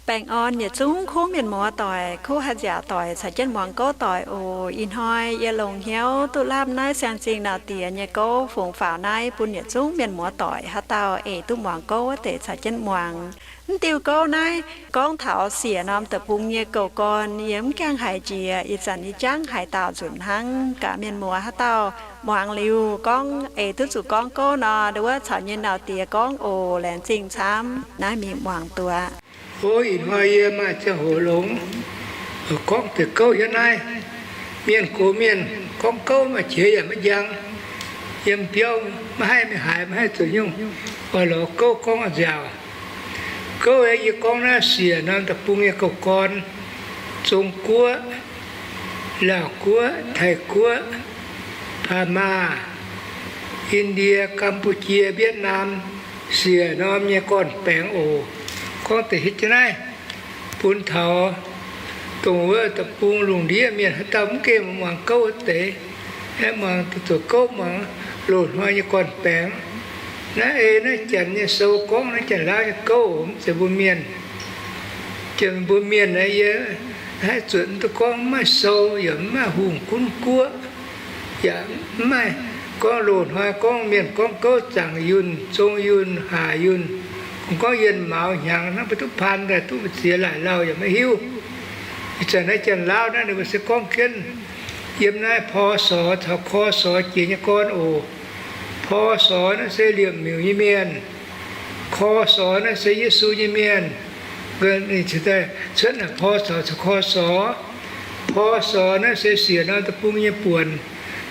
Baengh orn yietc zungv kuv mienh muoz doic, kuv haaix nziaauc doic caux jienv muangx gouv doic oc. Ih hnoi yie longc hnyouv duqv lamh naaiv Siang-Zingh Nauz Diex nyei gouv fungx faaux naaiv bun yietc zungv mienh muoz doic haaix dauh eix duqv muangx gouv wuov deix caux jienv muangx. Mv diuh gouv naaiv gorngv taux siec norm deic-bung nyei gouv gorn. Yie mv gaengh haiz njiec, ih zanc yie jangv haaix dauh nzunc hnangv. Gaax mienh muoz haaix dauh muangx liuz gorngv eix duqv zuqc gorngv gouv nor, nduov caux nyei Nauz Diex gorngv oc. Laengz zingh camv. Naaiv mingh muangx duqv. O, ih hnoi yie maaih ziangh hoc longx, gorngv deix gouv hietv naaiv. Mienh gox mienh gorngv gouv maaih qiex yaac maiv njang. Yiem biauv maiv haih, mingh haaix maiv haih zoux nyungc, oix lorz gouv gorngv nziaauc. Gouv aeqv, yie gorngv naaiv siec norm deic-bung nyei gouv gorn, Zong Guoqv, Laauv Guoqv, Taiv Guoqv, Paa Maa, Indie, Gam^bu^jie, Wietv^naam, siec norm nyei gorn-baengx oc. Gorngv deix hietv jienv naaiv bun taux dongh wuov deic-bung lungh ndiev mienh haaix dauh mv gaengh muangx gouv wuov deix, aeqv, muangx zoux gouv, muangx loz-hnoi nyei gorn-baengx. Naaiv ei naaiv janx nyei sou gorngv naaiv janx-laauv nyei gouv, mv zeiz mbuo mienh. Janx mbuo mienh naaiv yie haih zuotc mv duqv gorngv, mv maaih sou yaac mv maaih hungh gunv guoqv, yaac mv maaih gorngv loz-hnoi gorngv mienh gorngv gouv zaangc yunh, zong yunh, haac yunh, kungx gorngv yienh mauz hnyangx hnangv, mbuo duqv paan daaih duqv mbu'ziex laaic lauh yaac maiv hiuv. Ih zanc naaiv janx-laauv naaiv ninh mbuo se gorngv jienv yiem naaiv พ.ศ. caux ค.ศ. jiex nyei gorn oc. พ.ศ. naaiv se liemh miuc nyei mienh. ค.ศ. naaiv se Yesu nyei mienh. Ninh cingx daaih cuotv naaic พ.ศ. caux ค.ศ. พ.ศ. naaiv se siec norm deic-bung nyei buonc,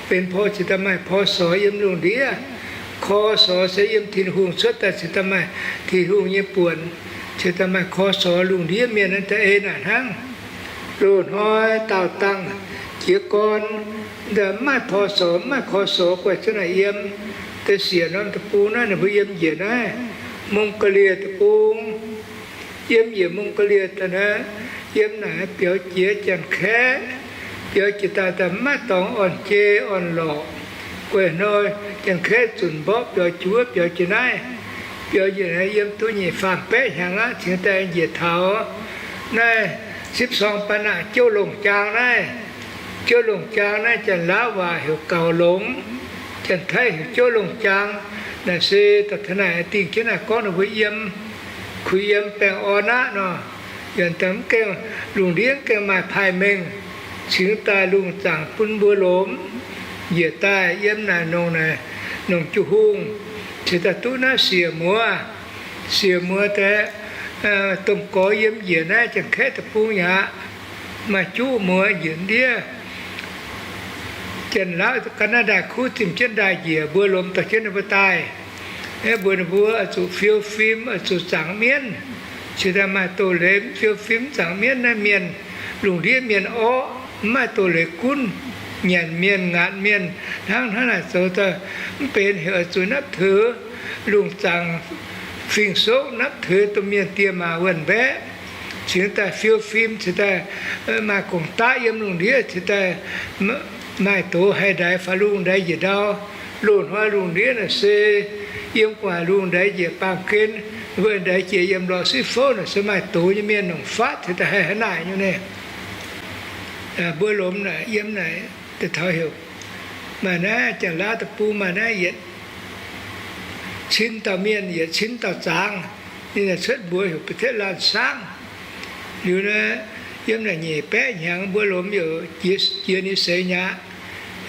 benx พ.ศ. cingx daaih maaih พ.ศ. yiem lungh ndiev. ค.ศ. se yiem Tin-Hungh cuotv daaih cingx daaih maaih Tin-Hungh nyei buonc, cingx daaih maaih ค.ศ. Lungh ndiev mienh naaiv da'eix naaic hnangv. Loz-hnoi daauh dangh jiez gorn, mv maaih พ.ศ., mv maaih ค.ศ. guaih cuotv naaic yiem. Da'siec norm deic-bung naaiv ninh mbuo yiem njiec naaiv Mong^gaa^lie Deic-Bung. Yiem njiec Mong^gaa^lie daaih naaiv, yiem naaic biaux jiex Janx-Kaeqv, biaux jiex daaih, daaih mv maaih dorngx orn-jei orn-lorqc. Gueiv hnoi Janx-Kaeqv zunc mborqv biaux jiex wuov, biaux jiex naaiv, biaux njiec naaiv yiem duqv nyic faam baeqv hnyangx aqv, cingx daaih njiec taux naaiv สิบสองปันนะ jouv longh jaang naaiv. Jouv longh jaang naaiv Janx-Laauv waac heuc Gaux Longx, Janx-Taiv heuc jouv longh jaang. Naaic se da'naaic dingh jienv naaic gorngv ninh mbuo yiem, kuh yiem baengh orn aqv nor. Yaac daaih mv gaengh, lungh ndiev mv gaengh maaih paaix mengh cingx daaih lungh zaangc bun mbuo lomx. Njiec daaih yiem naaic nongc, naaic nongc jiu hungh, cingx daaih duqv naaiv siec muoz. Siec muoz daaih domh gorx yiem njiec naaiv Janx-Kaeqv deic-bung aqv. Maaih juqv muoz njiec ndiev. Janx-Laauv ga'naaiv ndaaih kuv zimh jienv ndaaih njiec, mbuo lomx dorh jienv ninh mbuo daaih. Aeqv, mbuox ninh mbuo oix zuqc fiou fim, oix zuqc zaangc mienv. Cingx daaih maaih doz-leiz mv fiou fim, mv zaangc mienv naaiv mienh, lungh ndiev mienh orqv, mv maaih doz-leiz gunv, nyanc mienh ngaatc mienh hnangv. Hnangv naaic zoux daaih mv benx, heuc oix zuqc นับถือ lungh zaangc fing-soqv, นับถือ domh mienh diex maac wuonh mbaeqv. Cingx daaih fiou fim, cingx daaih maaih gong-daqv yiem lungh ndiev, cingx daaih maaih doz haih ndaix faaux lungh, ndaix njiec ndau. Loz-hnoi lungh ndiev naaic se yiem gu'nguaaic lungh ndaix njiec baamh gen, mbuo ndaix jiex yiem lorqc siqv fouv naaic se maaih doz nyei mienh nongc fatv, cingx daaih haih hnangv naaic nyei. Mbuo lomx naaic yiem naaic daaih taux heuc maaih naaiv Janx-Laauv deic-bung maaih naaiv yietc cin dauh mienh, yietc cin dauh zangx. Ninh cuotv mbuox heuc ประเทศล้านช้าง. Liuz naaiv yiem naaic nyeic baeqv hnyangx mbuo lomx youc jiex ninh seix nyaqc.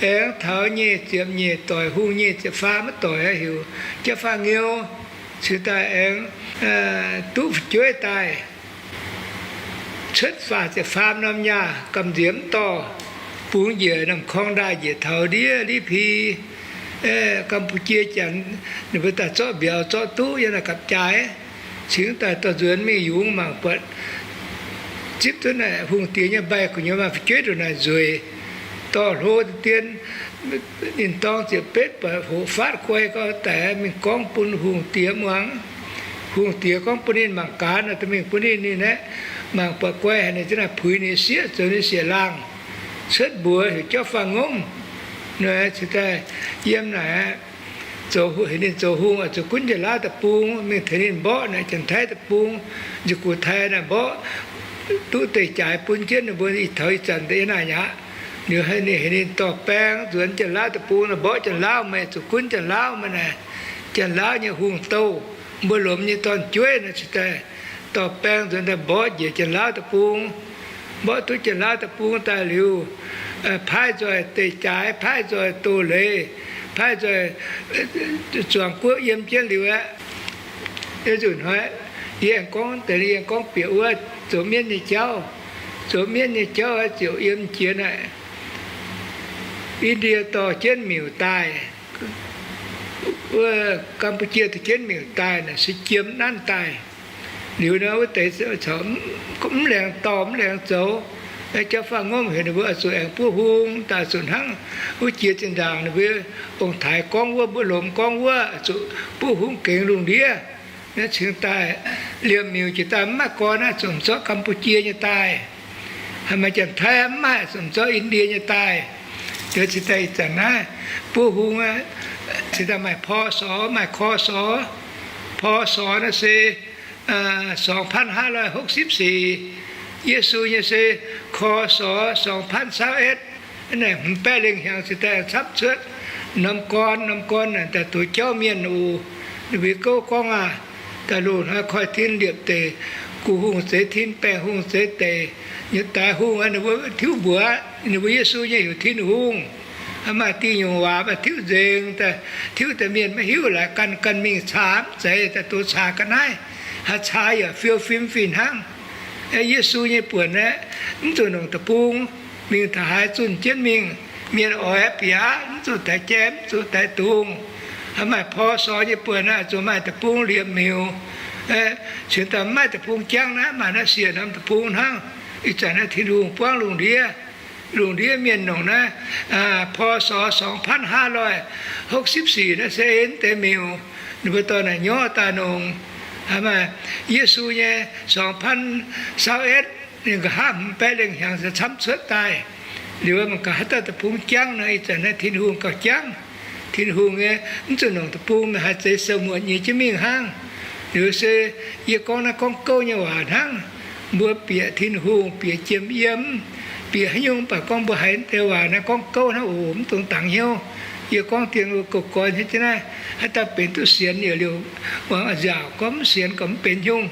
Aengx taux nyeic ziepc nyeic doic, hungh nyeic ziepc faam wuov doic heuc Jauv Faah Ngeu, cingx daaih aengx duqv fu'jueiv daaih. Cuotv faah ziepc faam norm nyaah gamh nziex mv dorh, bungx njiec Namh Korng ndaaih njiec taux ndiev Liv Pi, Gam^bu^jie Janx, ninh mbuo daaih zorqv mbiauz zorqv duqv yiem naaic gapv-jaaix. Cingx daaih dorh nzuonx mingh yungz mangc buatc zipv duqv naaic hungh diex nyei mbaih gu'nyuoz maaih fu'jueiv ndongc naaic nzueic, dorh hlo deix dien. Ninh dorng ziepc betv buatc hoqc fatv guai gau daic mingh gorngv bun hungh diex muangx. Hungh diex gorngv bun ninh mangc gaax nor, dorh mingh bun ninh, ninh aeqv, mangc buatc guai haic, ninh ziouc naaic puix ninh sieqv zoux ninh sieqv laangh. Cuotv mbuox heuc Jauv Faah Ngomv. Nor cingx daaih yiem naaic aqv, zoux, heuc ninh zoux hungh oix zuqc gunv Janx-Laauv deic-bung, mingh tengx ninh mborqv naaic Janx-Taiv deic-bung, njiec gux Taiv naaic mborqv duqv deic-jaaix bun jienv ninh mbuo ih taux ih zanc deix naaic aqv. Liuz ninh heuc ninh dorh baeng nzuonx Janx-Laauv deic-bung naaic mborqv Janx-Laauv, meih zuqc gunv Janx-Laauv meih naaic, Janx-Laauv nyei hungh douh, mbuo lomx nyei dorn-jueiv naaic cingx daaih dorh baeng nzuonx daaih mborqv njiec Janx-Laauv deic-bung. Mborqv duqv Janx-Laauv deic-bung daaih liuz, paaiv nzoih deic-jaaix, paaiv nzoih doz-leiz, paaiv nzoih zuangx guoqv yiem jienv liuz aqv. Nzunc hnoi yie aengx gorngv deix, yie aengx gorngv bieqc wuov zoux mienv nyei jauv. Zoux mienv nyei jauv ziouc yiem jiex naaic, Indie dorh jienv miuc daaih, wuov Gam^bu^jie dorh jienv miuc daaih naaic se jiem nanv daaih. Liuz nor wuov deix mv laengz dorh mv laengz zoux, jauv faah ngomv heuc ninh mbuo oix zuqc aengx buov hung daaih, zuqc hnangv wuov jiex zinh ndaangc ninh mbuo ong-taaix gorngv wuov, mbuo lomx gorngv wuov, zuqc buov hung gengx lungh ndiev. Naaiv cingx daaih liemh miuc jiex daaih mv maaih gorn naaiv zuqc zorqv Gam^bu^jie nyei daaih. Haaix maaih Janx-Taiv mv maaih zuqc zorqv Indie nyei daaih. Liuz cingx daaih ih zanc naaiv buov hung, cingx daaih maaih พ.ศ., maaih ค.ศ. พ.ศ. naaiv se สองพันห้าร้อยหกสิบสี่, Yesu nyei se ค.ศ. สองพันซาวเอ็ด. Naaiv hmz baeqv lengh hnyangx cingx daaih camv cuotv norm gorn, norm gorn naaic daaih dox jauv mienh oc. Ninh mbuo gouv gorngv aah, daaih loz-hnoi koiv-tin liepc deic, guh hungh zeix tin, baengh hungh zeix deic, nyei daaix hungh ninh mbuo tiuv mbuox, ninh mbuo Yesu nyei heuc Tin-Hungh. Maaih diuh nyungc waac maaih tiuv nzengc, tiuv daaih mienh maiv hiuv, laaix ganh ganh mingh caa mv zeiz, daaih dox caa ga'naaiv, haaix caa yaac fiou fim fih hnangv. Yesu nyei buonc aeqv, mv zuqc longc deic-bung, mingh taux haaix zunh jienv mingh. Mienh oix bieqc aqv, mv zuqc daix jai, mv zuqc daix dungz. Maaih พ.ศ. nyei buonc aeqv, zuqc maaih deic-bung liepc miuc. Cingx daaih mv maaih deic-bung jangv naaiv, maaih naaiv siec norm deic-bung hnangv. Ih zanc naaiv Tin-Hungh buangv lungh ndiev. Lungh ndiev mienh nongc naaiv พ.ศ. สองพันห้าร้อยหกสิบสี่ naaiv se ei deix miuc, ninh mbuo dorh naaic nyorv daaih nongc. Maaih Yesu nyei สองพันซาวเอ็ด, ninh nqa'haav hmz baeqv lengh hnyangx se camv cuotv daaih. Liuz mangc gaax haaix dauh deic-bung jangv nor, ih zanc naaiv Tin-Hungh gauh jangv. Tin-Hungh nyei mv zuqc longc deic-bung, meih haiz zeix sou muonc nyei jienv mingh hnangv. Liuz se yie gorngv naaiv gorngv gouv nyei waac hnangv. Mbuo bieqc Tin-Hungh, bieqc jiem yiem, bieqc haaix nyungc, mv baac gorngv mbuo haiz deix waac naaiv gorngv gouv hnangv oc, mv dungx dangx hnyouv. Yie gorngv dien gouv goix hnyouv jienv naaiv, haaix dauh benx duqv sienx yaac liuz muangx nziaauc, gorngv mv sienx gorngv mv benx nyungc.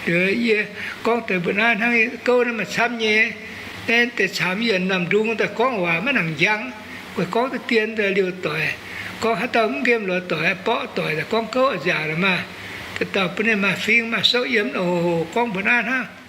Liuz yie gorngv deix mbuo naaiv hnangv gouv naaiv maaih camv nyei. Naaiv deix camv yie namh ndung daaih gorngv waac maiv nangc njang, weic gorngv duqv dien daaih liuz doic, gorngv haaix dauh mv nqemh lorz doic, borqv doic daaih gorngv gouv nziaauc maah. Dauh dauh bun ninh maaih fing maaih souv yiem oc. Gorngv mbuo naaiv hnangv.